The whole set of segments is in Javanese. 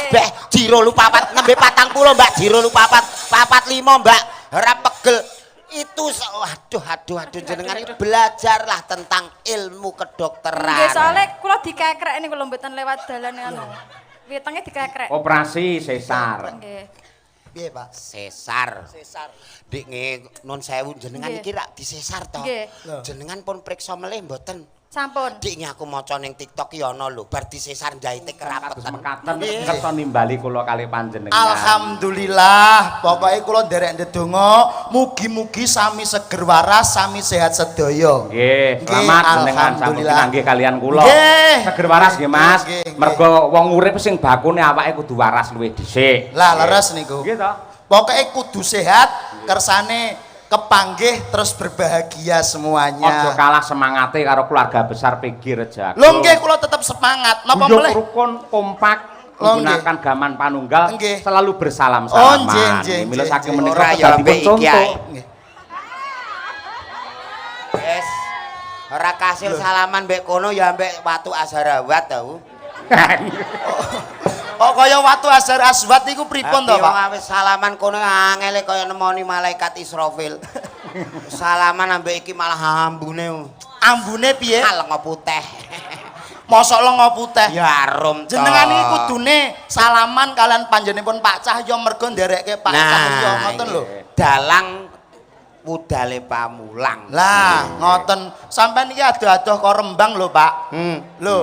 Beh, ji 24 nembe 40, Mbak, ji 24 45, Mbak. Ora pegel. Itu waduh, aduh, aduh, jenengan iki belajarlah tentang ilmu kedokteran. Nggih, soalnya kula dikekrek niku lho, mboten lewat dalan anu. Wetenge dikekrek. Operasi sesar. Nggih. Piye, Pak? Sesar. Sesar. Dik nge nun sewu, jenengan iki rak disesar to. Nggih. Jenengan pun priksa melih mboten? Sampun. Dik nge aku maca ning TikTok ki ana lho, bar disesar njahite Kados kerapetan. mekaten kersa nimbali kula kali panjenengan. Alhamdulillah, pokoke kula nderek ndedonga mugi-mugi sami seger waras, sami sehat sedaya. Nggih, selamat jenengan sampun alhamdulillah. pinanggih kalian kula. Nggih. Seger waras nggih, Mas. Nggih, nggih. Mergo wong urip sing bakune awake kudu waras luwih dhisik. Lah, leres niku. Nggih to? Pokoke kudu sehat, kersane kepanggih terus berbahagia semuanya. Aja kalah semangate karo keluarga besar PG Rejo Agung. Lho nggih, kula tetep semangat. Napa Guyub melih? rukun, kompak, Lho, nggih. menggunakan gaman panunggal, selalu bersalam-salaman. Oh, nggih, nggih, Mila nggih, saking nggih. menika Ora ya kedah dipun ambek iki contoh. ae. Nggih. Wis. Ora kasil salaman mbek kono ya ambek watu Azharawat tau. Kok kaya watu Azhar Aswad niku pripun to, Tapi Pak? wong wis salaman kono angele kaya nemoni malaikat Israfil. Salaman ambek iki malah ambune. Ambune piye? Lenga putih. Mosok lenga putih. Ya arum to. Jenengan iki kudune salaman kalian panjenenganipun Pak Cahyo mergo nderekke Pak Cahyo ngoten lho. Dalang wudale pamulang. Lah, ngoten. Sampeyan iki adoh-adoh kok Rembang lho, Pak. Lho,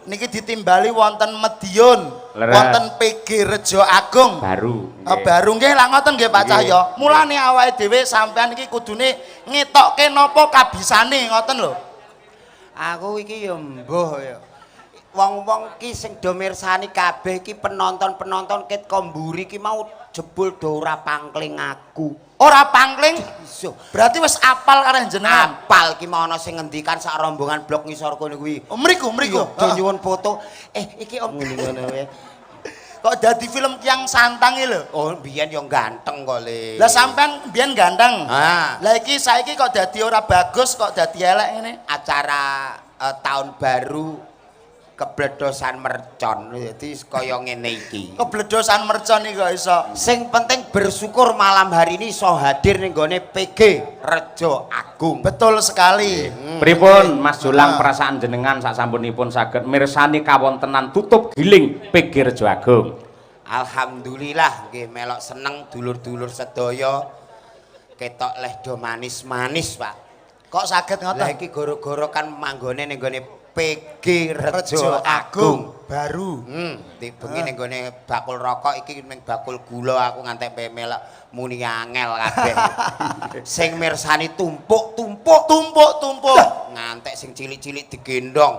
niki ditimbali wonten Mediun, wonten PG Rejo Agung. Baru. Eh, baru nggih lah ngoten nggih, Pak Nggih. Cahyo. Mulane awake dhewe sampean iki kudune ngetokke napa kabisane ngoten lho. Aku iki ya mbuh ya. Wong-wong ki sing do mirsani kabeh iki, penonton-penonton ket ko mburi ki mau jebul do ora pangkling aku. Ora pangkling, Iso. berarti wis apal karo jenengan. Apal ki mau ana sing ngendikan sak rombongan blok ngisor kono kuwi. Oh, mriku, mriku. Iya, do nyuwun foto. Eh, iki Om ngene ngono wae. Kok dadi film Kiang Santang iki lho. Oh, biyen yo ganteng kok, Le. Lah, sampean biyen ganteng. Ah. Lah, iki saiki kok dadi ora bagus, kok dadi elek ngene. Acara tahun baru kebledosan mercon. Dadi kaya ngene iki. Kebledosan mercon iki kok iso. Sing penting bersyukur malam hari ini iso hadir ning gone PG Rejo Agung. Betul sekali. Pripun, Mas Jolang, Ah. perasaan jenengan sak sampunipun saged mirsani kawontenan tutup giling PG Rejo Agung? Alhamdulillah nggih, melok seneng dulur-dulur sedaya ketok leh do manis-manis, Pak. Kok saged Lah, ngoten? iki goro-goro kan manggone ning gone PG Rejo Rejo Agung. Agung baru. Di bengi ning gone bakul rokok, iki ning bakul gula, aku ngantek melok muni angel kabeh. Sing mirsani tumpuk-tumpuk. Tumpuk-tumpuk. Ngantek sing cilik-cilik digendong,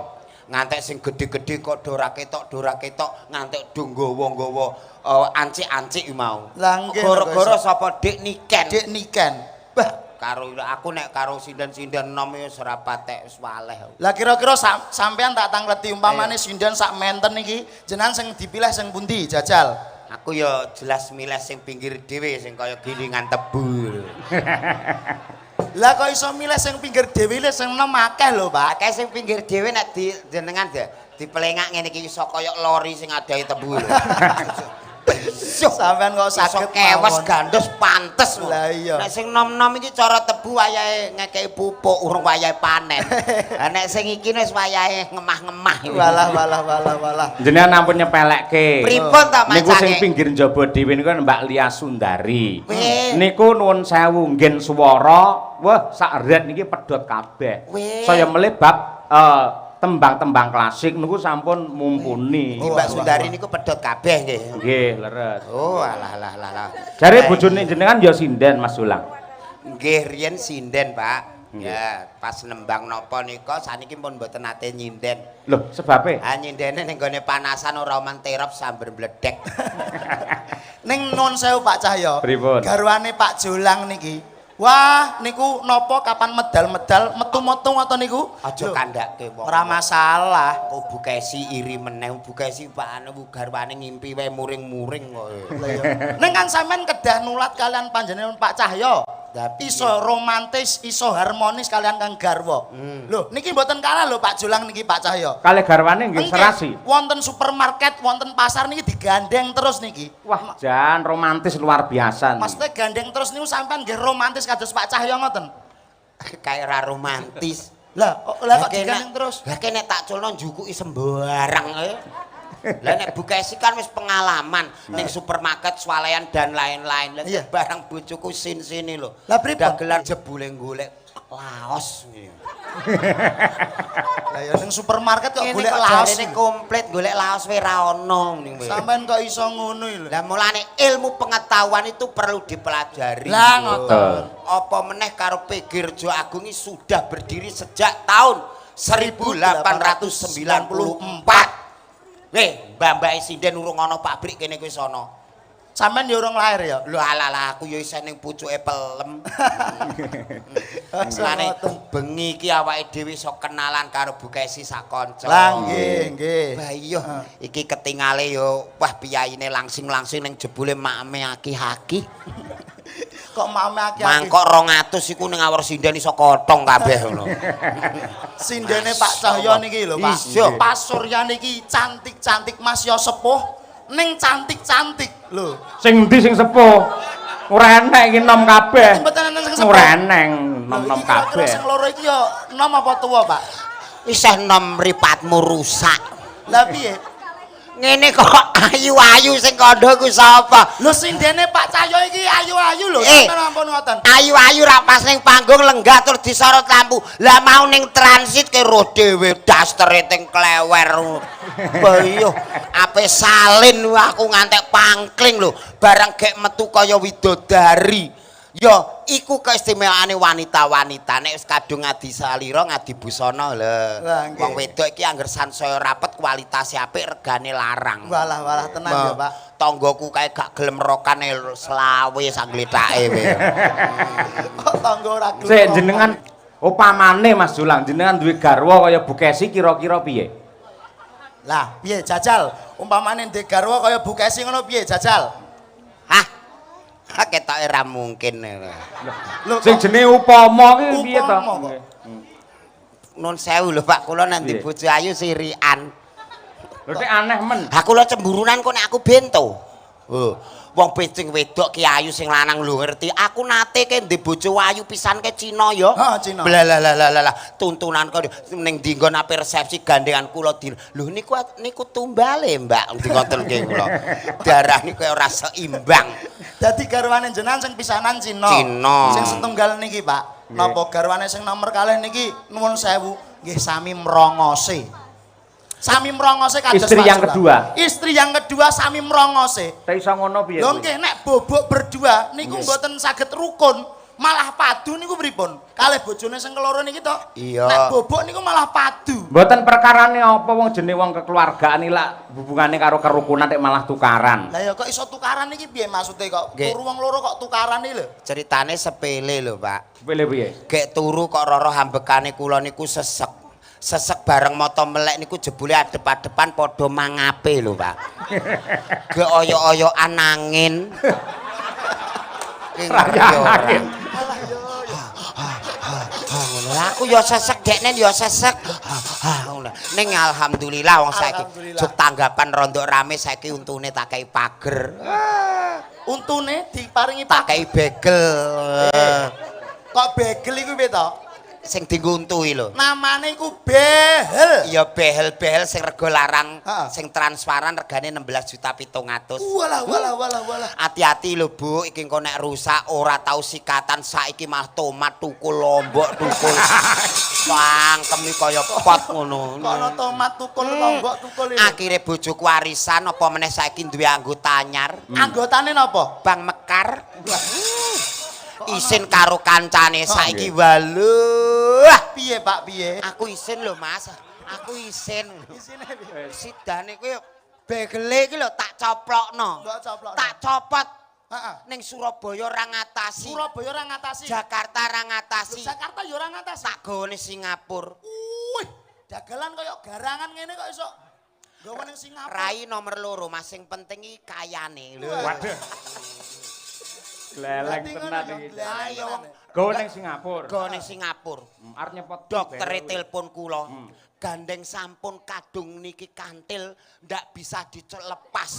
ngantek sing gedhe-gedhe kok do ora ketok, do ora ketok, ngantek do nggawa-nggawa ancik-ancik mau. Lah, nggih, Gara-gara sapa? Dik Niken. Dik Niken. Bah, Karo aku nek karo sinden-sinden nom ya ora patek, wis waleh. Lah, kira-kira sampean tak tangleti, umpamane sinden sak menten iki jenengan sing dipilih sing pundi jajal? Aku ya jelas milih sing pinggir dhewe, sing kaya gilingan tebu. Lah, kok iso milih sing pinggir dhewe, lho sing enom akeh lho, Pak. Akeh sing pinggir dhewe, nek di jenengan de dipelengak ngene iki iso kaya lori sing adahi tebu lho. Sampean kok Iso saged kewes mawon. Gandos pantes. Lah iya. Nek sing nom-nom iki cara tebu wayahe ngekeki pupuk, urung wayahe panen. Lah, nek sing iki wis wayahe ngemah-ngemah iki. Walah, walah, walah, walah. Jenengan ampun nyepelekke. Pripun ta Niku sing macane? pinggir njaba dhewe niku kan Mbak Lia Sundari. Weh. Niku nuwun sewu nggen swara, wah, sak ret niki pedhot kabeh. Weh. Saya melih bab tembang-tembang klasik niku sampun mumpuni. Iki Mbak Sundari niku pedhot kabeh nggih. Nggih, leres. Oh, alah alah alah alah. Jare bojone jenengan ya sinden, Mas Sulang. Nggih, riyen sinden, Pak. Nggih. Ya, pas nembang napa nika, saniki pun mboten nate nyinden. Loh, sebabe? Ah, nyindene ning gone panasan ora oman terop samber bledek. Ning nun sewu, Pak Cahyo. Pripun? Garwane Pak Jolang niki. Wah, niku napa kapan medal-medal metu-metu ngoten niku? Aja Lho, kandhake wong. Ora masalah. Kok Bu Kesi iri meneh, Bu Kesi Pak anu garwane ngimpi wae muring-muring kok. Lah iya. Ning kan sampean kedah nulat kalian panjenengan Pak Cahyo. Iso romantis, iso harmonis kalian kang garwa. Lho, niki mboten kalah lho Pak Julang niki Pak Cahyo. Kalih garwane nggih serasi. Wonten supermarket, wonten pasar niki digandeng terus niki. Wah, jan romantis luar biasa. Maksudnya gandeng terus niku sampean nggih romantis kados Pak Cahyo ngoten. Kayak ra romantis. Lah, lah kok digandeng terus? Lah kene tak culno njukuki sembarang ae. Lah nek Bu Kesi kan wis pengalaman ning supermarket, swalayan dan lain-lain. Lah barang bojoku sin-sini lho. Lah pripun? Dagelan jebule golek laos. Lah ya ning supermarket kok golek laos. Jarene komplit golek laos wae ra ono ning kowe. Sampeyan kok iso ngono lho. Lah mulane ilmu pengetahuan itu perlu dipelajari. Lah ngoten. Apa meneh karo PG Rejo Agung ini sudah berdiri sejak tahun 1894. Weh, mbah-mbahe sinden urung ana pabrik kene kuwi sono. Sampeyan ya urung lahir ya? Lho alah aku ya isih ning pucuke pelem. Mulane bengi iki awake dhewe iso kenalan karo Bu Kesi sak kanca. Lah nggih, nggih. Lah iya, iki ketingale ya wah piyayine langsing-langsing ning jebule makme aki-aki. Kok makme aki-aki? Mangkok 200 iku ning awor sinden iso kotong kabeh ngono. Sindene Pak Cahyo niki lho, Pak. Pak Surya niki cantik-cantik Mas yo sepuh ning cantik-cantik lho. Sing endi sing sepuh? Ora enek iki nom kabeh. Mboten enten sing sepuh. Ora eneng nom-nom kabeh. Sing loro iki yo nom apa tuwa, Pak? Isih nom mripatmu rusak. Lah piye? Ngene kok ayu-ayu sing kandha ku sapa? Lho sindene Pak Cahyo iki ayu-ayu lho, sampeyan ampun ngoten. Ayu-ayu ra pas ning panggung lenggah tur disorot lampu. Lah mau ning transit ke roh dhewe dastere teng klewer. Iya, ape salin aku ngantek pangkling lho, barang gek metu kaya widodari. Ya, iku keistimewaane wanita-wanita nek wis kadung ngadi salira ngadi busana lho. Wong wedok iki angger sansaya rapet kualitas apik regane larang. Walah walah tenan ya, Pak. Tanggoku kae gak gelem rokane selawe sak glethake kowe. Kok tangga ora gelem. Sik jenengan upamane Mas Julang jenengan duwe garwa kaya Bu Kesi kira-kira piye? Lah, piye jajal? Umpamane ndek garwa kaya Bu Kesi ngono piye jajal? Hah? Ketoke ra mungkin. Lho sing jenenge upama ki piye to? Nun sewu lho Pak, kula nang ndi bojo ayu sirian. Lho nek aneh men. Ha kula cemburunan kok nek aku bento. Oh, wong becing wedok ki ayu sing lanang lho ngerti. Aku nate ke ndek bojo ayu pisan ke Cina ya. Heeh, Cina. Lah lah lah lah tuntunan kok ning ndi nggon ape resepsi gandengan kula di. Lho niku niku tumbale, Mbak, ndi ngoten nggih kula. Darah niku ora seimbang. Dadi garwane jenengan sing pisanan Cina. Cina. Sing setunggal niki, Pak. Napa garwane sing nomor kalih niki nuwun sewu nggih sami mrongose. Sami mrongose kados istri yang kedua. Istri yang kedua sami mrongose. Ta iso ngono piye? Lho nggih nek bobok berdua niku mboten saged rukun, malah padu niku pripun? Kalih bojone sing keloro niki to. Iya. Nek bobok niku malah padu. Mboten perkarane apa wong jenenge wong kekeluargaan iki lak hubungane karo kerukunan nek malah tukaran. Lah ya kok iso tukaran iki piye maksude kok turu wong loro kok tukaran iki lho? Ceritane sepele lho, Pak. Sepele piye? Gek turu kok roro hambekane kula niku sesek. Sesek bareng mata melek niku jebule adep-adepan padha mangape lho, Pak. Gek oyok-oyokan angin. Angin. Lah aku ya sesek dekne ya sesek. Ning alhamdulillah wong saiki jog tanggapan rondok rame saiki untune tak kei pager. Untune diparingi tak kei begel. Kok begel iku piye to? Sing dienggo untu iki lho. Namane iku behel. Iya behel-behel sing rega larang, sing transparan regane 16.700.000. Walah walah walah walah. Hati-hati lho Bu, iki engko nek rusak ora tau sikatan saiki malah tomat tukul lombok tukul. Cangkem iki kaya pot ngono. Kok ana tomat tukul lombok tukul iki. Akhire bojoku warisan apa meneh saiki duwe anggota anyar. Anggotane napa? Bank Mekar. Isin karo kancane saiki waluh. Piye Pak piye? Aku isin lho Mas. Aku isin. Isine piye? Sidane kuwi begele iki lho tak coplokno. Tak copot. Heeh. Ning Surabaya ora ngatasi. Surabaya ora ngatasi. Jakarta ora ngatasi. Jakarta ya ora ngatasi. Tak gone Singapura. Wih, dagelan kaya garangan ngene kok iso nggawa ning Singapura. Rai nomor 2 Mas, sing penting iki kayane lho. Waduh. Gleleng Dadi ngono tenan ya, iki. gleleng Ayo, tenan. Go ning Singapura. Go ning Singapura. Arep nyepot Doktere bero. telepon kula. Gandeng sampun kadung niki kantil ndak bisa dilepas.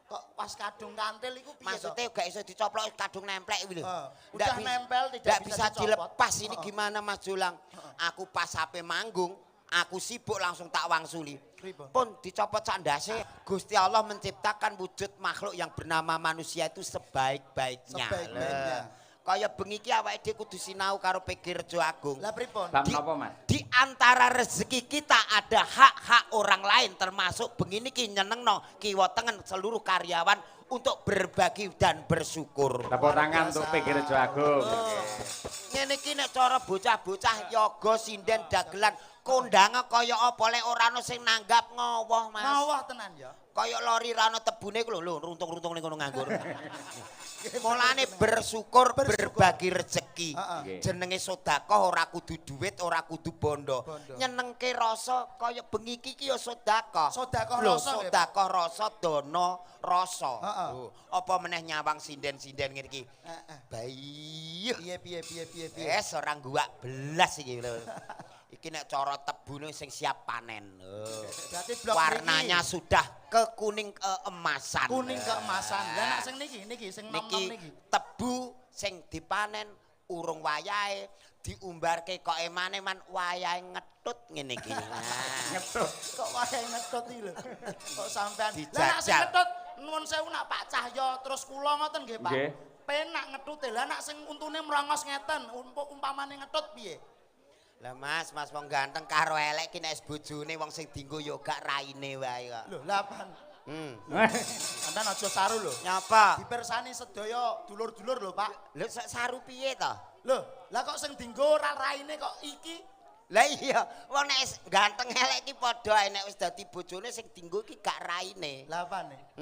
Kok pas kadung kantil iku piye to? Maksudnya gak iso dicoplok, kadung nemplek kuwi lho. Heeh. Ndak Udah nempel, tidak ndak bisa bisa dicopot. dilepas ini gimana, Mas Jolang? Aku pas HP manggung, aku sibuk langsung tak wangsuli. Pripun? Pun dicopot sak ndase. Gusti Allah menciptakan wujud makhluk yang bernama manusia itu sebaik-baiknya. Sebaik-baiknya. Lah, kaya bengi iki awake dhewe kudu sinau karo PG Rejo Agung. Lah pripun? Bab napa, Mas? Di antara rezeki kita ada hak-hak orang lain, termasuk bengi niki nyenengno kiwa tengen seluruh karyawan untuk berbagi dan bersyukur. Tepuk tangan untuk PG Rejo Agung. Ngene iki nek cara bocah-bocah yoga, sinden, dagelan kondang kaya apa lek ora ono sing nanggap ngowoh, Mas. Ngowoh tenan ya. Kaya lori ra ono tebune iku lho, lho runtung-runtung ning kono nganggur. Mulane bersyukur, berbagi rezeki. Heeh. Nggih. Jenenge sedekah ora kudu duit, ora kudu bondo. Bondo. Nyenengke rasa kaya bengi iki ki ya sedekah. Sedekah Lho, rasa nggih, Pak? sedekah rasa, dana rasa. Heeh. Lho, apa meneh nyawang sinden-sinden ngene iki. Heeh. Bayi. Piye piye piye piye piye. Eh, ora guwak belas iki lho. Iki nek cara tebune sing siap panen. Oh. Berarti blok Warnanya mriki. sudah ke kuning keemasan. Kuning keemasan. Lah nek sing niki niki sing nom-nom Niki niki. tebu sing dipanen urung wayahe diumbarke kok eman-eman wayahe ngetut ngene iki. Nah. Ngetut. Kok wayahe ngetut iki lho. Kok sampean. Lah nek sing Dijajal. ngetut nuwun sewu nak Pak Cahyo terus kula ngoten nggih, Pak. Nggih. Penak ngetute. Lah nek sing untune mrongos ngeten, umpamane ngetut piye? Lah Mas, Mas wong ganteng karo elek ki nek wis bojone wong sing dienggo ya gak raine wae kok. Lho, lah pan. Sampean aja saru lho. Nyapa? Dipersani sedaya dulur-dulur lho, Pak. Lho saru piye to? Lho, lah kok sing dienggo ora raine kok iki? Lah iya, wong nek wis ganteng elek ki padha ae nek wis dadi bojone sing dienggo ki gak raine. Lah apane?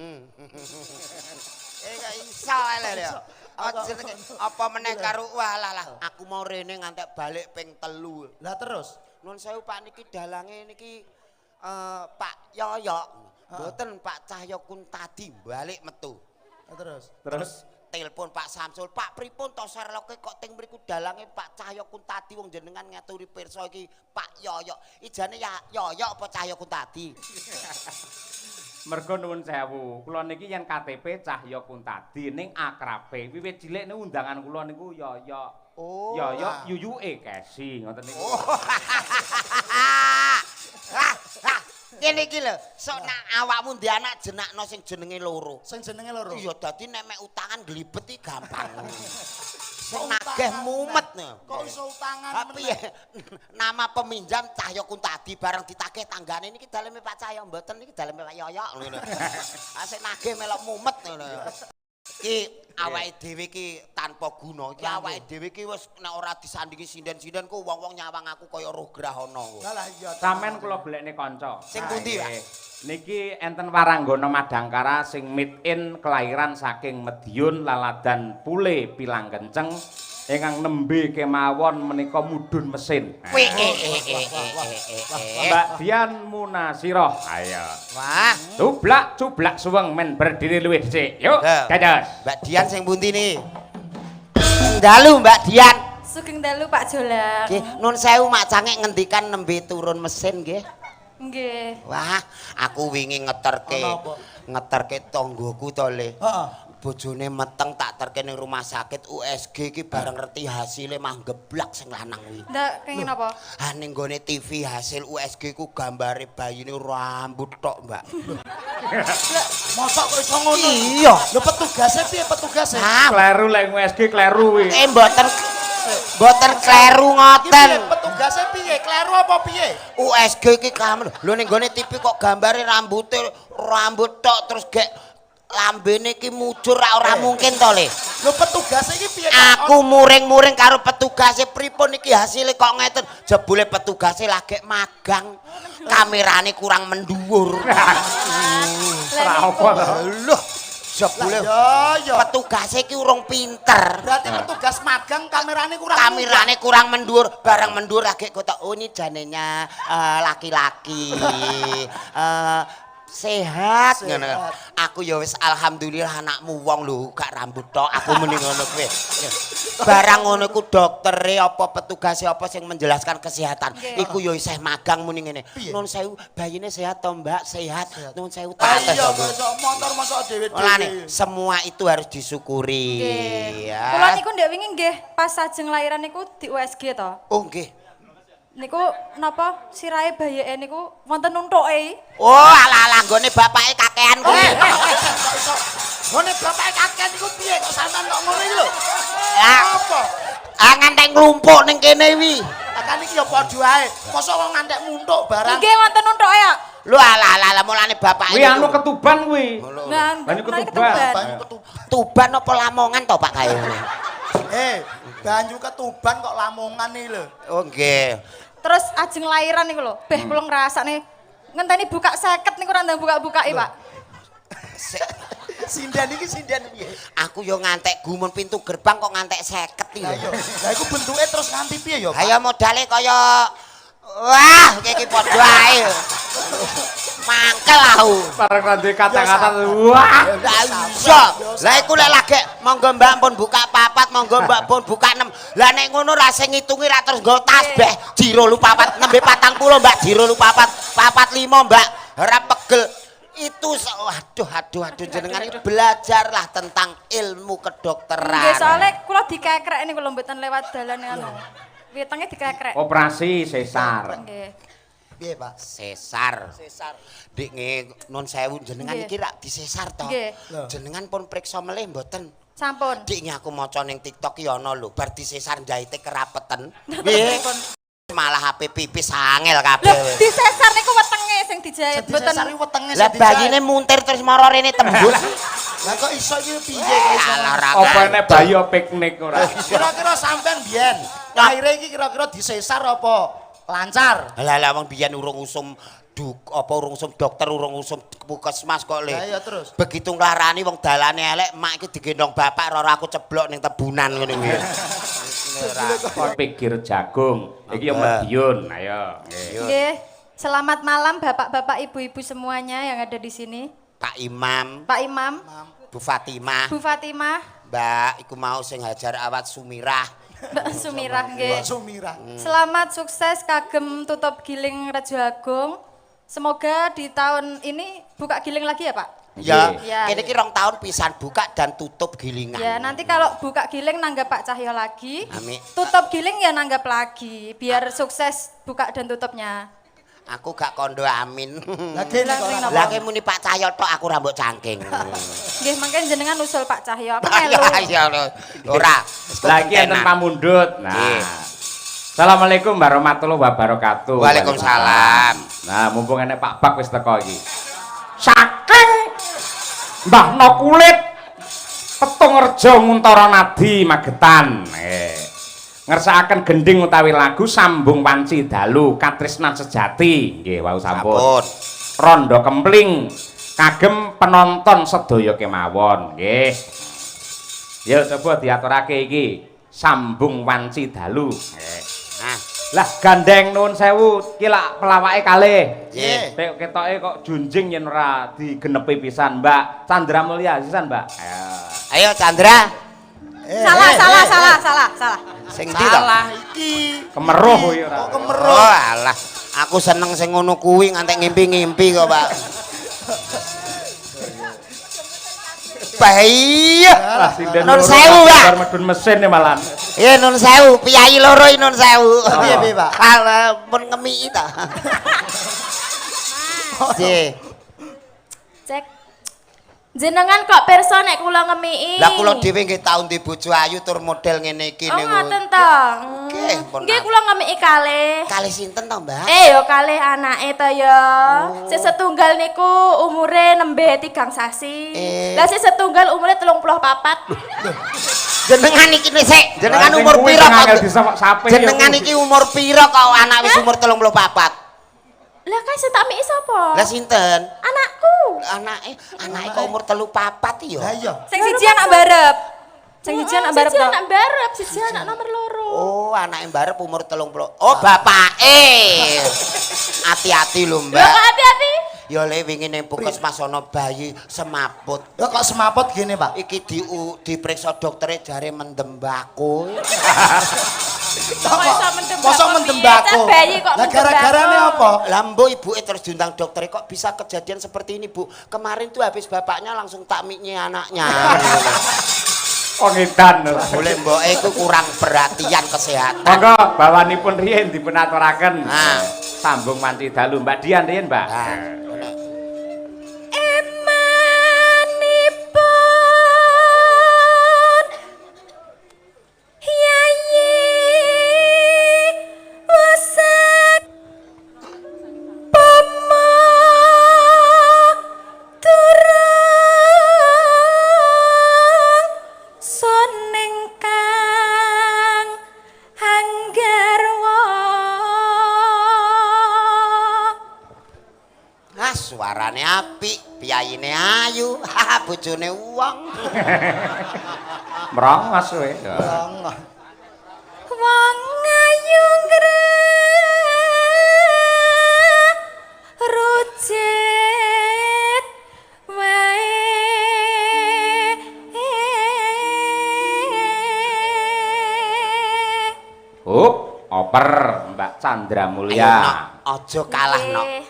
Eh kok iso ae lho ya. Iso. Aja apa meneh karo walah lah aku mau rene ngantek balik ping 3. Lah terus? Nuwun sewu Pak, niki dalange niki Pak Yoyok. Mboten, Pak Cahyo Kuntadi balik metu. Lah terus? Terus Telepon Pak Samsul, "Pak, pripun to Sherlock kok teng mriku dalange Pak Cahyo Kuntadi, wong jenengan ngaturi pirsa iki Pak Yoyok. Ijane ya Yoyok apa Cahyo Kuntadi?" Mergo nuwun sewu, kula niki yen KTP Cahya Kuntadi ning akrabe wiwit cilik niku undangan kula niku Yoyok. Oh. Yoyok yuyuke Kesi ngoten niku. Oh. Ah, ah, ngene iki lho, sok nak awakmu ndek anak jenakno sing jenenge loro. Sing jenenge loro. Iya, dadi nek mek utangan glibet iki gampang. Sing Kok nagih utangan mumet. meneh? Kok iso utangan Tapi meneh? ya, nama peminjam Cahyo Kuntadi, bareng ditagih tanggane niki daleme Pak Cahyo mboten, niki daleme Pak Yoyok ngono. Ah sing nagih melok mumet ngono. Iki awake dhewe iki tanpa guna. Iki awake dhewe iki wis nek ora disandingi sinden-sinden ku wong-wong nyawang aku kaya roh grahana kok. Lah lah iya. Sampeyan kula golekne kanca. Sing pundi, Pak? Nggih. Niki enten waranggana Madangkara sing made in kelahiran saking Mediun Laladan Pule Pilang Kenceng ingkang nembe kemawon menika mudhun mesin. Wih, eh eh eh eh eh eh. Mbak Dian Munasiroh. Ayo. Wah, Cublak cublak suweng men berdiri luwih dhisik. Yuk, Lah. dados. Mbak Dian sing pundi niki? Dalu Mbak Dian. Sugeng dalu, Pak Jolang. Nggih, nun sewu mak cangek ngendikan nembe turun mesin nggih. Nggih. Wah, aku wingi ngeterke Ana apa? ngeterke tanggoku to, Le. Heeh. Bojone meteng tak terke ning rumah sakit USG iki bareng ngerti hasile mah geblak sing lanang kuwi. Ndak kenging napa? Ah ning gone TV hasil USG ku gambare bayine rambut tok, Mbak. Mosok kok iso ngono? Iya. Lho petugase piye petugase? Ah, Kleru lek USG kleru kuwi. eh mboten mboten kleru Iki ngoten. piye petugase piye? Kleru apa piye? USG iki kamen. Lho ning gone TV kok gambare rambute rambut tok terus gek lambene iki mujur ra ora mungkin to, Le. Lho petugase iki piye? Aku muring-muring karo petugase pripun iki hasile kok ngeten. Jebule petugase lagi magang. Kamerane kurang mendhuwur. Ora apa to. Lho, jebule Ya ya. petugase iki urung pinter. Berarti petugas magang kamerane kurang Kamerane kurang mendhuwur, barang mendhuwur lagi kotak oh ini janenya laki-laki. Sehat ngono. Aku ya wis alhamdulillah anakmu wong lho gak rambut tok aku muni ngono kuwi. Barang ngono iku doktere apa petugase apa sing menjelaskan kesehatan. Iku ya isih magang muni ngene. Nun sewu, bayine sehat to, Mbak? Sehat. Nun sewu Ah tates. iya, kok iso motor mosok dhewe-dhewe. Mulane semua itu harus disyukuri. Nggih. Ya. Kula niku ndek wingi nggih pas sajeng lahiran niku di USG to. Oh nggih. Niku napa sirahe bayeke niku wonten untuke. Oh alah-alah nggone bapake kakean kuwi. Kok iso ngene bapake kakean iku piye kok sampean kok ngono iki lho? Lah Apa? ah ngantek nglumpuk ning kene wi. Lah kan iki ya padha ae. Mosok wong ngantek muntuk barang. Nggih wonten untuke ya. Lho alah alah mulane bapake. Kuwi anu ketuban kuwi. Nah, Banyu menawi ketuban. Banyu ketuban. Tuban apa Lamongan to Pak kae? Eh, banyu ketuban kok Lamongan iki lho. Oh nggih. Terus ajeng lahiran niku lho, beh kula ngrasakne ngenteni buka 50 niku ora ndang buka-bukake, Pak. Sinden iki sinden piye? Aku yo ngantek gumun pintu gerbang kok ngantek 50 iki. Lah iya. Lah iku bentuke terus nganti piye ya, Pak? Ayo modale kaya wah iki padha ae. Mangkel aku. Bareng ra duwe kata-kata wah. Lah iya. Lah iku lek lagi monggo Mbak pun buka papat, monggo Mbak pun buka 6. Lah nek ngono ra sing ngitungi ra terus nggo tasbih. Jiro lu papat nembe 40 Mbak, jiro lu papat, papat lima Mbak. Ora pegel. Itu waduh aduh aduh jenengan iki belajarlah tentang ilmu kedokteran. Nggih, soalnya kula dikekrek niku lho mboten lewat dalan anu. Wetenge dikekrek. Operasi sesar. Nggih. Piye, Pak? Sesar. Sesar. Dik nge nun sewu jenengan iki rak disesar to. Nggih. Jenengan pun priksa melih mboten? Sampun. Dik nge aku maca ning TikTok ki ana lho, bar disesar jahite kerapeten. Piye? Malah HP pipis angel Lho, kabeh. disesar niku wetenge sing dijahit, mboten. Disesar iki wetenge Lah sing dijahit. bayine muntir terus mara rene tembus. Lah kok iso iki piye kok iso? Alah ora. Apa nek bayi piknik ora? Kira-kira sampean biyen lahire iki kira-kira disesar apa lancar? Lah lah wong biyen urung usum duk apa urung usum dokter urung usum puskesmas kok le. Lah iya terus. Begitu nglarani wong dalane elek, mak iki digendong bapak roro aku ceblok ning tebunan ngono kuwi. Pikir jagung. Iki ya Madiun. Ayo. Nggih. Nggih. Selamat malam bapak-bapak, ibu-ibu semuanya yang ada di sini. Pak Imam, Pak Imam, Bu Fatimah, Bu Fatimah, Mbak iku mau sing hajar awat Sumirah. Mbak Sumirah nggih. Sumirah. Selamat sukses kagem tutup giling Rejo Agung. Semoga di tahun ini buka giling lagi ya, Pak. Ya, Ya. kene iki rong tahun pisan buka dan tutup gilingan. Ya, nanti kalau buka giling nanggap Pak Cahyo lagi. Amin. Tutup giling ya nanggap lagi, biar sukses buka dan tutupnya. Aku gak kondo amin. Lah kene kok ora. Lah kowe muni Pak Cahyo tok aku ra mbok cangking. Nggih, mangke jenengan usul Pak Cahyo, aku melu. Ya ora. Lah iki enten pamundhut. Nah. Nggih. Assalamualaikum warahmatullahi wabarakatuh. Waalaikumsalam. Nah, mumpung enek Pak Bak wis teko iki. Saking Mbah No Kulit Petung Rejo Nguntara Nadi Magetan. Ngersakaken gending utawi lagu Sambung Wanci Dalu Katresnan Sejati. Nggih, wau sampun. Sampun. Rondo Kempling kagem penonton sedaya kemawon. Nggih. Ya coba diaturake iki. Sambung Wanci Dalu. Nggih. Nah, Lah gandeng nuwun sewu iki lak pelawake kalih. nggih. Tek ketoke kok junjing yen ora digenepi pisan, Mbak. Chandra Mulya sisan, Mbak. Ayo. Ayo Chandra, Salah, salah, salah, salah, salah. sing ndi to? Salah iki. Kemeruh kuwi ora. Kok kemeruh? Oh alah, aku seneng sing ngono kuwi ngantek ngimpi-ngimpi kok, Pak. Bahaya. Lah sinden Nun loro sewu, Pak. bar medun mesin ya malan. Iya nun sewu, piyayi loro iki nun sewu. Piye, piye, Pak? Alah, pun ngemiki ta. Nggih. Cek. Jenengan kok pirsa nek kula ngemiki? Lah kula dhewe nggih tau ndek bojo ayu tur model ngene iki Oh niku. ngoten to. Nggih, pun Nggih kula ngemiki kalih. Kalih sinten to, Mbak? Eh yo kalih anake to ya. Sing setunggal niku umure nembe 3 sasi. Eh. Lah sing setunggal umure 34. Jenengan iki sik, jenengan Lah, sing umur kuwi pira sing angel kok? disok sape ya Jenengan kuwi. iki umur pira kok anak wis umur 34? Lah kae sing tak miki sapa? Lah sinten? Anakku. Anake, anake kok umur 34 ya? Lah iya. Sing siji anak barep. Sing siji anak barep Siji to. anak barep, siji anak nomor loro. Oh, anake barep umur 30. Oh, bapake. Hati-hati lho, Lho Mbak. kok hati-hati. Ya le wingi ning puskesmas ana bayi semaput. Ya kok semaput gini, Pak? Iki diperiksa doktere jare mendem bako. Kok iso mendem Mosok bako mendem piye? bako? Cah bayi kok Lah mendem gara-garane bako? apa? Lah mbok ibuke terus diundang dokter, kok bisa kejadian seperti ini, Bu? Kemarin tuh habis bapaknya langsung takmiknya anaknya. Wong edan. Boleh mboke iku kurang perhatian kesehatan. Monggo bawanipun riyin dipun aturaken. Nah. Sambung manci dalu Mbak Dian riyin, Mbak. Nah. Emanipun Yayi Wasak Pama Turang Sun ingkang Anggarwa. Ah, suarane apik, piyayine ayu, haha bojone wong. Merongos kowe. Merongos. Wong ayu rucit wae. Hup, oper Mbak Chandra Ayo, Mulya. Nok, aja kalah, Nok. Nggih.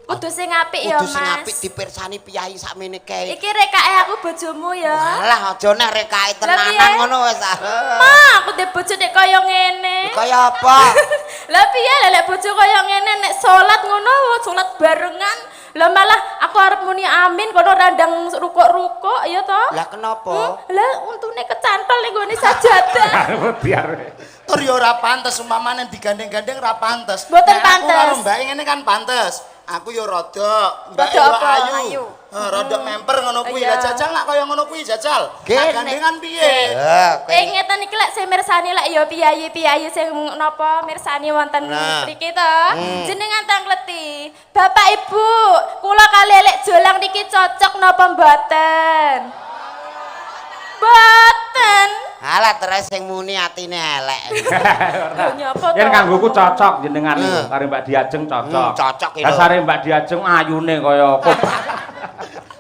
Kudu sing apik ya, Kudu sing Mas. apik dipirsani piyayi sakmene kae. Iki rekake aku bojomu ya. Alah, aja nek rekake Lah, tenanan piye? ngono wis. Ah. Ma, aku ndek bojo nek kaya ngene. Kaya apa? Lah piye lah lek bojo kaya ngene nek salat ngono, salat barengan. Lah malah aku arep muni amin kono randang rukuk-rukuk ya toh. Lah kenapa? Lah untune kecantol ning gone sajadah. Biar. Tur ya ora pantes umpamane digandeng-gandeng ora pantes. Mboten Nek aku pantes. karo mbake ngene kan pantes. Aku ya rada, mbake Rada ya apa? ayu. Ayu. Heeh, rada memper ngono kuwi. Iya. Lah jajal lak kaya ngono kuwi jajal. Gene. Lah gandengan piye? Eh, kowe Eh ngeten iki lek sing mirsani lek ya piyayi-piyayi sing napa mirsani wonten Nah. mriki to. Jenengan tangkleti. Bapak Ibu, kula kali lek jolang niki cocok napa mboten? Mboten. Alah terus sing muni atine elek. Lho nyapa to? Yen kanggoku cocok jenengan niku karo Mbak Diajeng cocok. Cocok iki lho. Dasare Mbak Diajeng ayune kaya apa.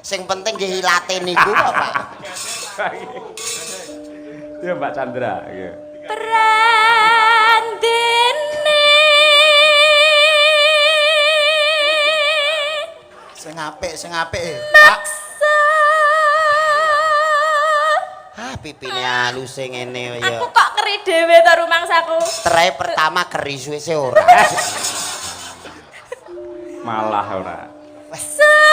Sing penting nggih ilate niku kok, Pak. Ya Mbak Chandra, iya. Prandene. Sing apik, sing apik. Eh. Pak, Maksa. Ah, pipine halus ngene ya. Aku kok keri dhewe to rumangsaku. Trai pertama keri suwe ora. Malah ora. Syukur.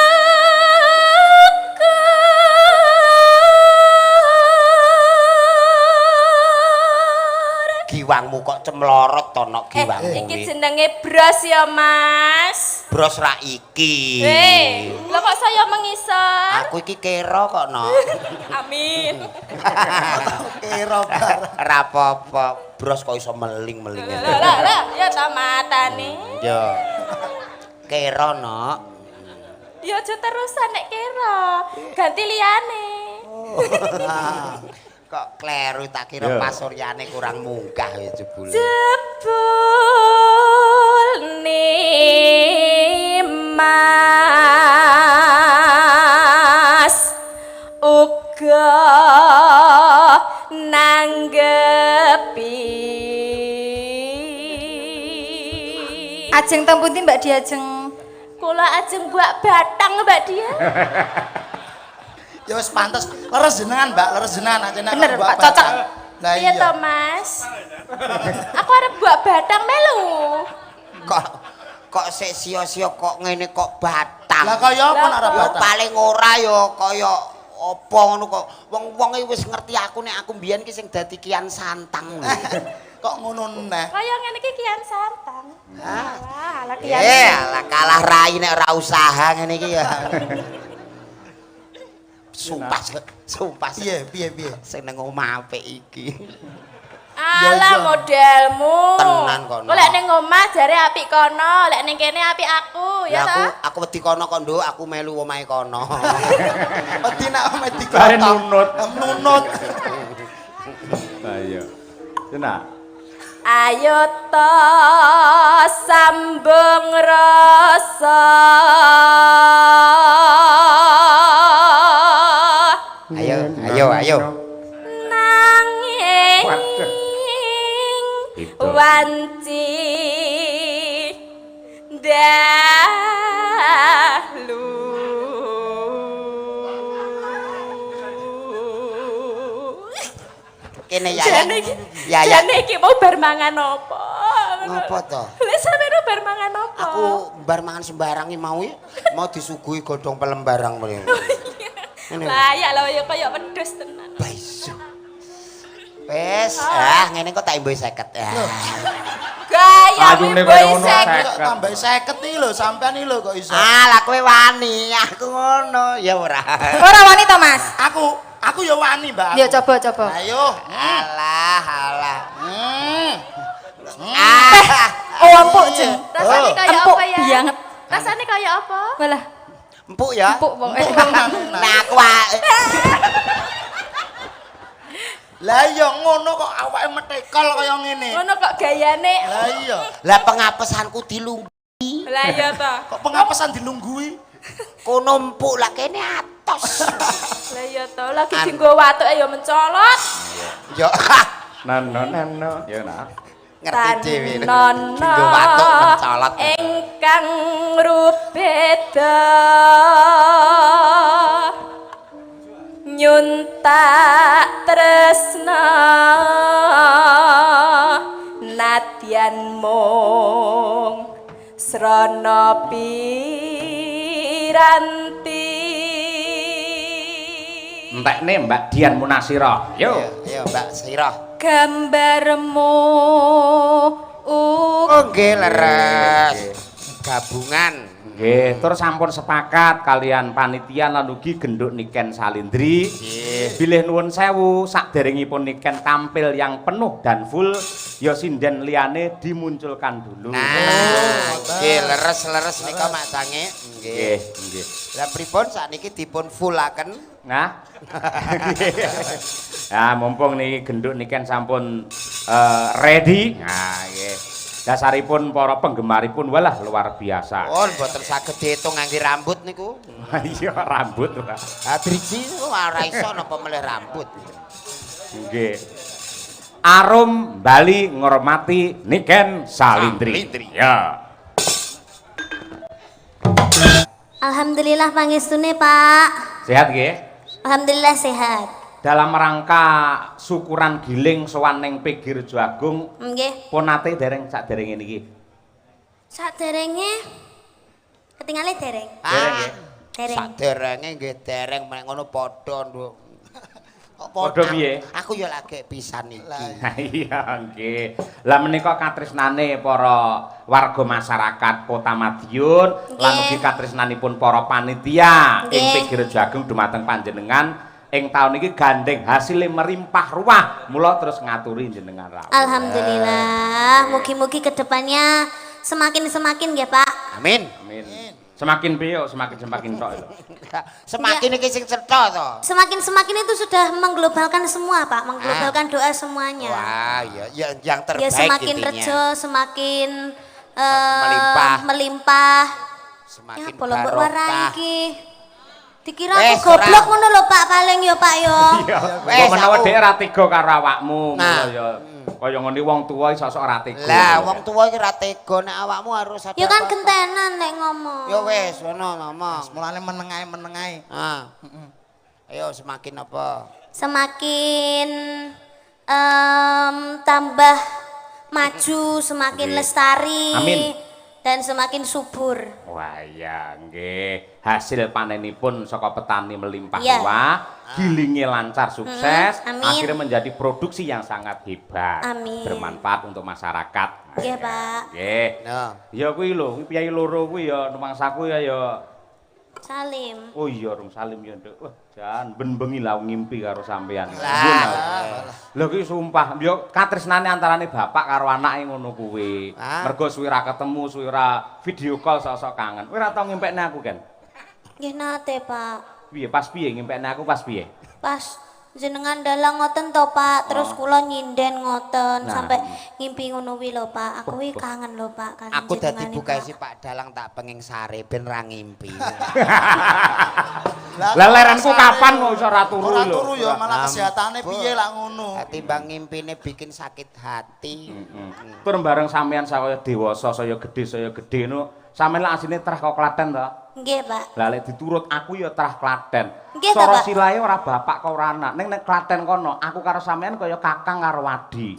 Giwangmu kok cemlorot to nok giwangmu Iki kuwi. jenenge bros ya, Mas. Bros ra iki. Hei, lho kok saya mengisor? Aku iki kera kok nok. Amin. kira barang. Ora apa-apa, bros kok iso meling-meling Lah ngene. lah lah, ya ta matane. Yo. Kera nok. Ya aja terusan nek kira. Ganti liyane. Kok kleru tak kira Yo. pasuryane kurang munggah ya jebule. Jebul nimas uga nanggepi. Ajeng teng pundi Mbak Diajeng? Kula ajeng buak batang Mbak Dia. Ya wis pantes. Leres jenengan, Mbak, leres jenengan aja nek Bener, buak Pak, cocok. batang. Lah Iya iya. toh Mas. Aku arep buak batang melu. Kok kok sik sia-sia kok ngene kok batang. Lah kaya apa nek ora Lah, Ya batang? paling ora ya kaya apa ngono kok. Wong-wong iki wis ngerti aku nek aku mbiyen ki sing dadi Kian Santang. lho. Kok ngono neh? Kaya ngene iki Kian Santang. Wah, ala Kian. Eh, alah kalah rai nek ora usaha ngene iki ya. Sumpah, sumpah. Piye, piye, piye? Sing nang omah apik iki. Alah Ya, iya. modelmu. Tenan kono. Kok lek ning omah jare apik kono, lek ning kene apik aku, ya Lah aku ta? aku wedi kono kok nduk, aku melu omahe kono. Wedi nek omahe Bae dikotok. nunut. Nunut. Lah iya. Enak. Ayo to sambung rasa. Ayo, ayo, ayo. Nanging wanci dalu. Kene ya. Ya ya. Jane iki mau bar mangan apa? Ngopo to? Lha sampeyan bar mangan apa? Aku bar mangan sembarang iki mau mau disuguhi godhong pelem barang mrene. Lah ya lho ya kaya wedhus tenan. Baisu. Wes, ah ngene kok tak imbuhi 50. Gaya Ayune kaya ngono 50. Tambahi 50 iki lho sampean iki lho kok iso. Ah, lah kowe wani, aku ngono ya ora. Ora wani to, Mas? Aku ya wani, Mbak. Ya coba coba. Ayo. Alah, alah. Oh, empuk, Jeng. Rasane kaya Empuk apa ya? banget. Rasane kaya apa? Walah, Empuk ya. empuk pokoke. Nah, aku Lah iya ngono kok awake metekol kaya ngene. Ngono kok gayane. Lah iya. Lah pengapesanku dilungguhi. Lah iya to. Kok pengapesan dilunggui? Kono empuk lah kene atos. Lah iya to, lagi dienggo watuke ya mencolot. Yo Nano nano ya nah. Ngerti dhewe. Tanono Dienggo watuk mencolot. Ingkang rubeda nyuntak tresna nadyan mung srana piranti. Entekne Mbak Dian Munasirah. Yo. Ayo Mbak Sirah. Gambarmu Oh nggih leres. Gabungan. Nggih, terus sampun sepakat kalian panitia lan ugi genduk Niken Salindri. Nggih. Bilih nuwun sewu saderengipun Niken tampil yang penuh dan full, ya sinden liyane dimunculkan dulu. Nah, nggih leres-leres nika macange. Nggih, Nggih. nggih. Lah pripun sakniki dipun fullaken? Nah. Nah, mumpung niki genduk Niken sampun ready. Nah, nggih. Dasaripun para penggemaripun walah luar biasa. Oh, mboten saged diitung ngangge rambut niku. Iya, rambut, Pak. Ah, driji niku ora iso napa melih rambut. Nggih. Arum Bali ngormati Niken Salindri. Salindri. Ya. Alhamdulillah pangestune, Pak. Sehat nggih? Alhamdulillah sehat. Dalam rangka syukuran giling sowan ning PG Rejo Agung, Nggih. pun nate dereng saderenge niki. Saderenge ketingale dereng. Dereng nggih. Dereng. Saderenge nggih dereng mek ngono padha, Nduk. Kok Padha piye? Aku ya lagi pisan iki. Iya nggih. Lah menika katresnane para warga masyarakat Kota Madiun lan ugi katresnanipun para panitia ing Nggih. PG Rejo Agung dumateng panjenengan ing taun iki gandeng hasile merimpah ruah. Mula terus ngaturi jenengan rawuh. Alhamdulillah. Mugi-mugi kedepannya semakin-semakin nggih, Pak. Amin. Amin. Semakin piye kok semakin tok lho. Semakin iki sing cetha to. Semakin-semakin itu sudah mengglobalkan semua, Pak. Mengglobalkan doa semuanya. Wah, ya, ya yang terbaik Ya semakin intinya. rejo, semakin Melimpah. melimpah. Semakin Ya, apa lho mbok warai barokah. iki? Dikira Wes, aku goblok ora. ngono lho Pak paling ya Pak ya. Iya. Wes, Mbok menawa aku- dhek ora tega karo awakmu, Nah. mula ya kaya ngene wong tuwa iso sok ora tega. Lah wong tuwa iki ora tega nek awakmu harus ada. Ya kan apa-apa. gentenan nek ngomong. Ya wes ngono ngomong. Mulane meneng ae meneng ae. Ah. Ayo semakin apa? Semakin tambah maju, semakin Nggih. lestari. Amin. Dan semakin subur. Wah iya nggih. Hasil panenipun saka petani melimpah Iya. ruah, gilinge lancar sukses, Amin. akhirnya menjadi produksi yang sangat hebat. Amin. Bermanfaat untuk masyarakat. Nggih, Pak. Nggih. Nah. Ya kuwi lho, kuwi piyayi loro kuwi ya numangsaku ya ya. Salim. Oh iya rung salim ya, Nduk. Wah, jan ben bengi lah ngimpi karo sampean. Lah. Lho kuwi sumpah, yo katresnane antarane bapak karo anake ngono kuwi. Ah. Mergo suwi ra ketemu, suwi ra video call sok-sok kangen. Kowe ora tau ngimpekne aku kan? Nggih nate, Pak. Piye pas piye ngimpekne aku pas piye? Pas jenengan dalang ngoten to, Pak. Terus kula nyinden ngoten Nah. sampai ngimpi ngono kuwi lho, Pak. Aku kuwi kangen lho, Pak, karo Aku dadi jenengane, buka Pak. si Pak Dalang tak penging sare ben ra ngimpi. Lah lerenku kapan kok iso ora turu Ora lho. turu ya malah kesehatane Ampun. piye lak ngono. Timbang ngimpine bikin sakit hati. Tur bareng sampean saya dewasa, saya gede ngono. Sampean lak asline trah kok Klaten to? Nggih, Pak. Lah lek diturut aku ya trah Klaten. Nggih, Cara Bapak. silahe ora bapak kok ora anak. Ning nek Klaten kono aku karo sampean kaya kakang karo adi.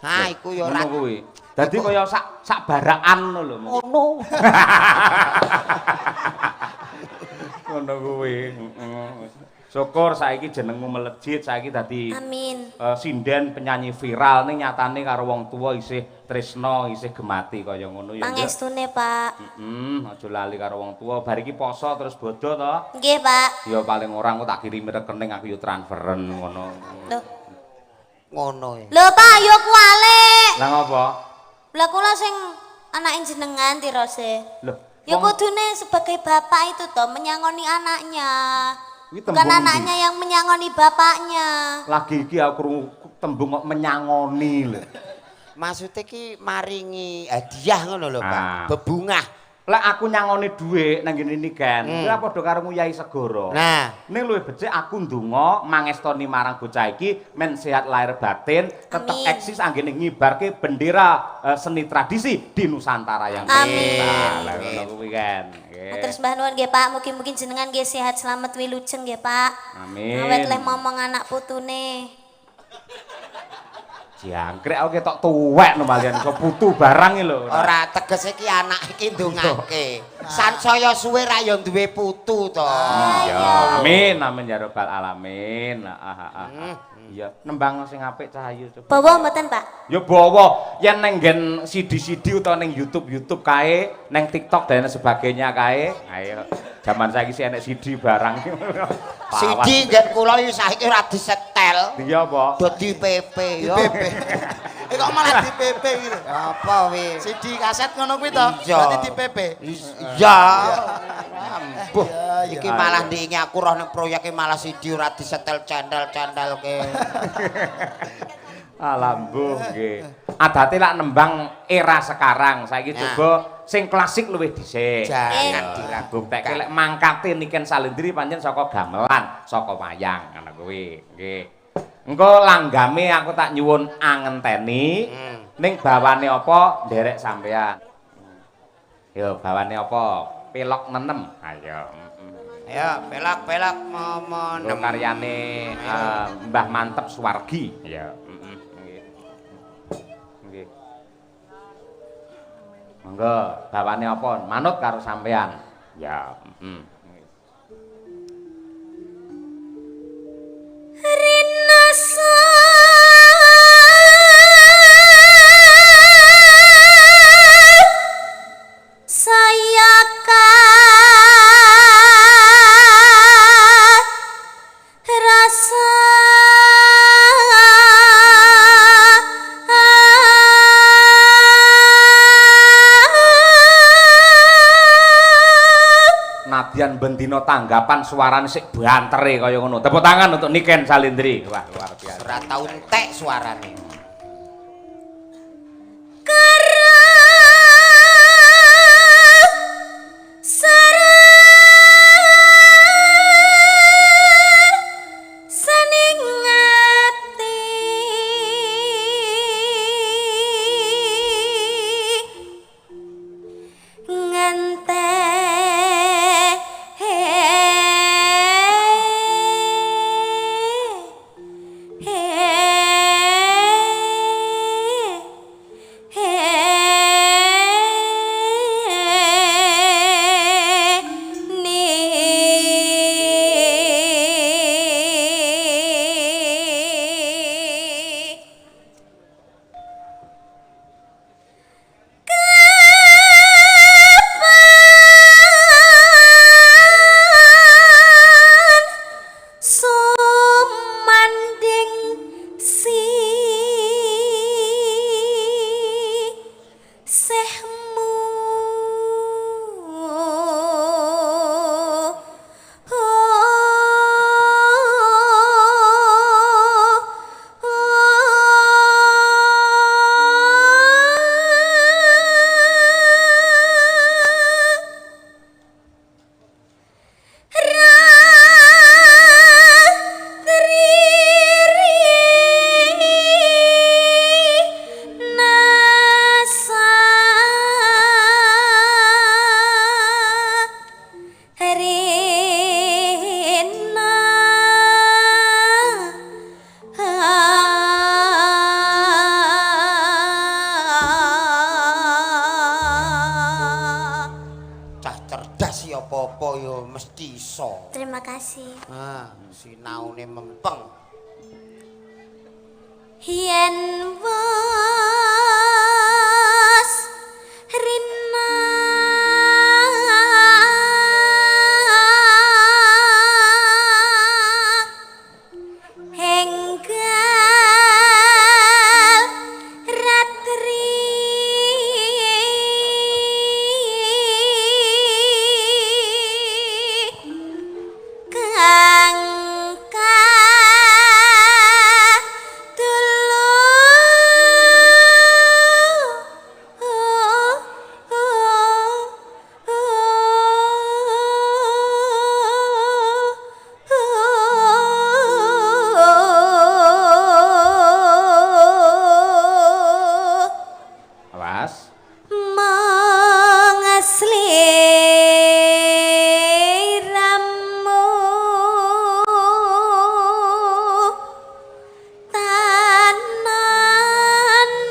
Ha iku ya ora Ngono kuwi. Dadi kaya sak sak barakan ngono lho. ngono. Ngono kuwi. Heeh. Syukur saiki jenengmu melejit, saiki dadi Amin. Sinden penyanyi viral ning nyatane karo wong tuwa isih tresna, isih gemati kaya ngono ya. Nduk. Pangestune, Pak. Heeh, aja lali karo wong tuwa. Bar iki poso terus bodho to. Nggih, Pak. Ya paling ora engko tak kirimi rekening aku yo transferen ngono. Lho. Ngono ya. Lho, Pak, yo kuwalik. Lah ngopo? Lah kula sing anake jenengan tirose. Lho, Ya wong kudune sebagai bapak itu toh menyangoni anaknya. Kuwi Bukan tembung anaknya yang menyangoni bapaknya. Lagi iki aku krungu tembung kok menyangoni lho. Maksudnya ki maringi hadiah ngono lho, Pak. Ah. Bebungah. Lek aku nyangoni dhuwit nang ngene iki kan, kuwi padha karo nguyahi segara. Nah, Ning luwih becik aku ndonga mangestoni marang bocah iki men sehat lahir batin, tetep Amin. eksis anggene ngibarke bendera seni tradisi di Nusantara yang Amin. Lah ngono kuwi kan. Nggih. Terus mbah nuwun nggih Pak, mugi-mugi jenengan nggih sehat selamat wilujeng nggih Pak. Amin. Awet leh momong anak putune. Jangkrik aku ketok tuwek no malian iso putu barang iki lho. Ora tegese ki anak iki ndongake. Sansaya suwe ra ya duwe putu to. Iya. Amin amin ya rabbal alamin. Heeh heeh. Iya, nembang sing apik Cahayu coba. Bawa mboten Pak? Ya bawa yen neng nggen CD-CD utawa neng YouTube-YouTube kae, neng TikTok dan sebagainya kae. Ayo, jaman saiki sih enek CD barang. CD nggen kula iki saiki ora disetel. Iya apa? Do di PP ya. PP. Kok malah di PP iki lho. Apa wi? CD kaset ngono kuwi to? Iya. Berarti di PP. Iya. Ambuh, Iya, iya. iki malah ndingi aku roh ning proyeke malah CD ora disetel cendel-cendel ke. Alambuh nggih. Adate lak nembang era sekarang. Saiki Nah. coba sing klasik luwih dhisik. Jangan diragukan. Buktekke lek mangkate Niken Salindri pancen saka gamelan, saka wayang ngono kuwi. Nggih. Engko langgame aku tak nyuwun angenteni. Ning bawane apa nderek sampean. Yo bawane apa? Pelok nenem. Ayo. Ayo, pelok-pelok momo Engko karyane Mbah Mantep Suwargi. Ya. Nggih. Nggih. Monggo, bawane apa? Manut karo sampean. Ya, heeh. Rinasa saya rasa Nadyan bendina tanggapan suarane sik bantere kaya ngono. Tepuk tangan untuk Niken Salindri. Wah, luar biasa. Ora tau entek suarane. Sening ati ngente. mesti iso. Terima kasih. Ah, sinaune mempeng. Yen wis rina enggal ratri, kang kadulu Awas. Mung sliramu tan ana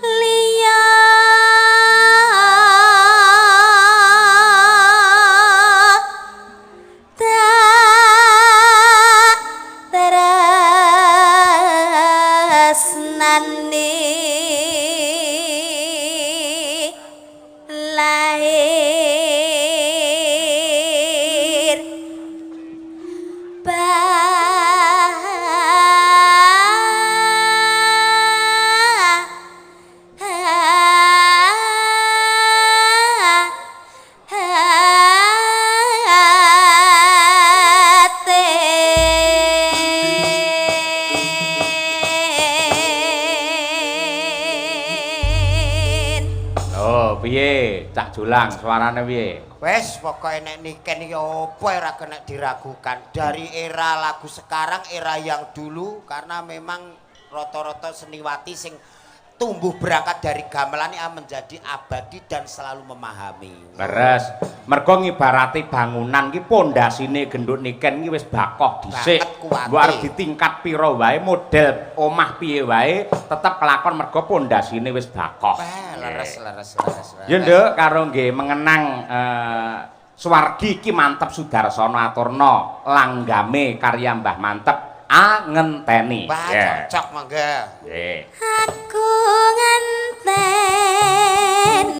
liya, tak tresnani lahir batin. Oh, piye? Cak Julang suarane piye? Wes pokoke nek Niken iki apa ora kena diragukan. Dari era lagu sekarang, era yang dulu, karena memang rata-rata seniwati sing tumbuh berangkat dari gamelan ini menjadi abadi dan selalu memahami. Leres. Mergo ngibarate bangunan ki pondasine Genduk Niken ki wis bakoh dhisik. Banget kuwate. Mbok arep ditingkat pira wae, model omah piye wae, tetep kelakon mergo pondasine wis bakoh. Wah, leres leres leres. Leres. Ya Nduk, karo nggih mengenang swargi Ki Manteb Sudarsono aturna langgame karya Mbah Manteb A ngenteni. Wah, Ya. cocok mangga. Nggih. Aku ngenteni.